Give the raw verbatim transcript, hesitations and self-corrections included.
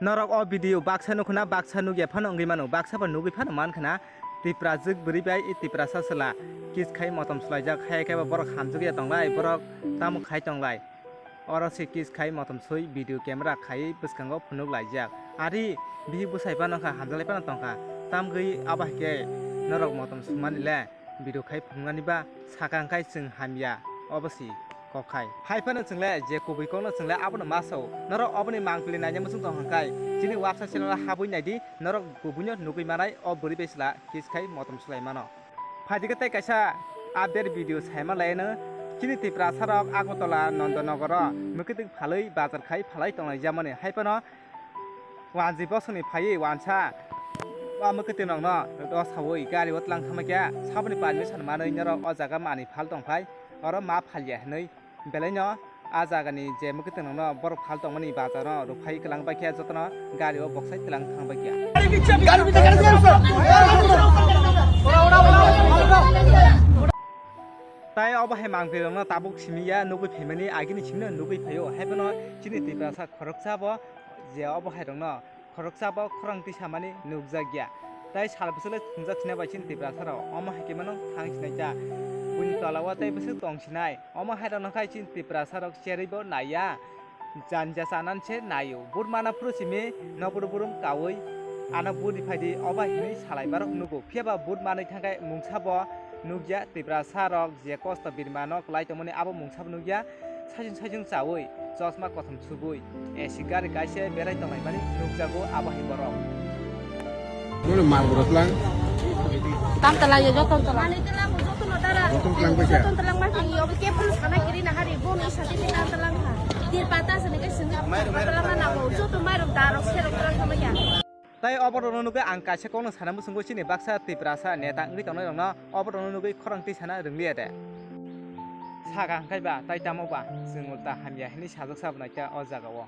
Norok o video baksa nukhuna, baksa nukya phano wngwi mano, baksa bo nugwi phano mankha na. Tiprajwk bwrwi bai Tiprasa chwla kiss khai motom swlaijak, haiya khe bo borok hamjwkya tonglai, borok tamo khai tonglai. Oro se kiss khai motom swi video camera khaiwi bwskango phunuk laijak. Ari bihik bwsai phano kha, hamjalai phano tongkha. Tamgwi abo hai khe norok motom swmani le video khai phunuknani ba sakang khai chwng hamya, obo si kok khai. Hai phano chwng le je kubui kokno chwng le abono ma sao. Norok oboni mangpili naina muchung tong hwn khai chini website channel o habwi naidi, norok kubuino nugwi manai o bwrwi bai chwla kiss khai motom swlai mano. Phaidi khe tei kaisa update video saima laino. Chini Tiprasa rok Agartala Nandanagar o mwkhwtwng phalwi bazar khai phalai tongnai jamani. Hai phano wanji bosongni phaiwi wansa o mwkhwtwng rokno dosawi gari o tlang thangma khe saboni permission manwi norok o jaga manwi phal tongphai, oro ma phalya hinwi. Belaino a jagani je mwkhwtwng rokno borok phal tongmani bazar no rwphai kwlang bai khe jotono gari o boksai twlang thang bai khe. Tai obo hai mangpili rokno tabuk simi ya, nugwi phaimani agini simi no nugwi phaio. Hai phano chini Tiprasa khoroksa bo je obo hai rokno khoroksa bo khorang twi samani nukjak ya. Tai sal bwswk le thwngjak sina bai chini Tiprasa rok. Omo hai khe mano thang sinai ta. Buini tola o tai bwswk tong sinai. Omo hai rok no khai chini Tiprasa rok cherwi bo nai ya. Janja chanan se nai o. But mana phuru simi nokbor burum kaui ano but riphaidi obo hinwi salai barok nugo. Phiya ba but manwi thangkhe mungsa bo nukya, Tiprasa rok je kosto birma no kwlai tongmani abo mungsa bo nukya. Saichung saichung chaui, chosma kothom subui, A C gari kaisa berai tonglaimani nukjago abo hai borok. Nini mal borok lang. Tam tala yo joto tala. Mani tala mo joto no tala. Joto tala bai kha. Joto tala ma khe yo ke pun sana kiri na hari bo ni sati ni tam tala ha. Dir pata sene ke sene tala ma na mo joto mai rom da rok se rok tala ma ya. Tai oborokno nugwi ang kaisa kokno sana muchungo chini baksa Tiprasa neta wngwi tongnai rokno oborokno nugwi khorang twi sana rwngliya de. Saka hwnkhe ba tai tamo ba chwng ulta hamya hinwi sajak sabo naikha o jaga o.